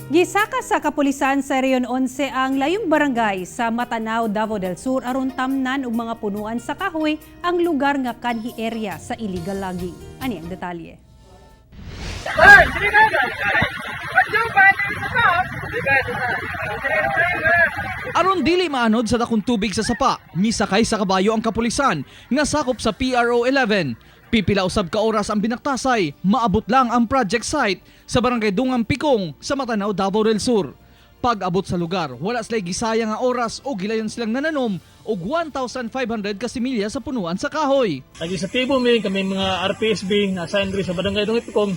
Gisaka sa kapulisan sa Region 11 ang layong barangay sa Matanao, Davao del Sur aron tamnan og mga punuan sa kahoy ang lugar nga kanhi area sa illegal logging. Ani ang detalye. Aron dili maanod sa dakong tubig sa sapa, misakay sa kabayo ang kapulisan nga sakop sa PRO 11. Pipila usab ka oras ang binaktasay, maabot lang ang project site sa Barangay Dungang Pikong sa Matanao, Davao del Sur. Pag-abot sa lugar, wala sila gisaya nga oras o gilayon silang nananom og 1,500 ka similya sa punuan sa kahoy. Nag-isatibo mi kami mga RPSB na assign diri sa Barangay Dungit Pikong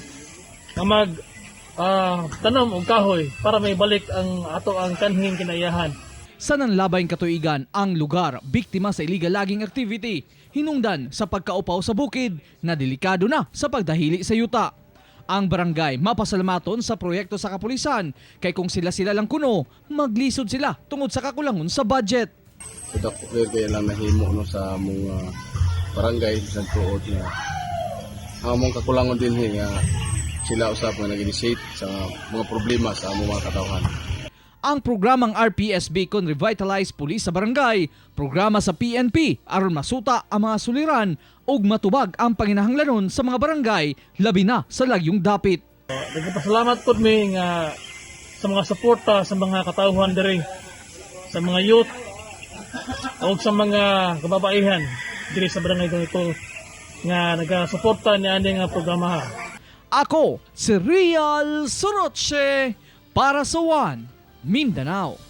nga mag tanom og kahoy para may balik ang ato ang kanhing kinaiyahan. Sa nanlabayng katuigan, ang lugar biktima sa illegal logging activity, hinungdan sa pagkaupaw sa bukid na delikado na sa pagdahili sa yuta. Ang barangay mapasalamaton sa proyekto sa kapulisan kay kung sila-sila lang kuno, maglisod sila tungod sa kakulangon sa budget. So dako kay lang nahimo no sa among barangay sa tuod nga ang among kakulangon din nga sila usab nga nag-initiate sa mga problema sa among mga katawhan. Ang programang RPSB kon Revitalize Police sa Barangay, programa sa PNP aron masuta ang mga suliran ug matubag ang panginahanglanon sa mga barangay labi na sa lagyong dapit. Nagpasalamat pod mi nga sa mga suporta sa mga katawhan diri, sa mga youth o sa mga kababaihan diri sa Barangay Dungit Pikong nga nagasuporta ni ani nga programa. Ako si Real Soroche para sa One Mindanao.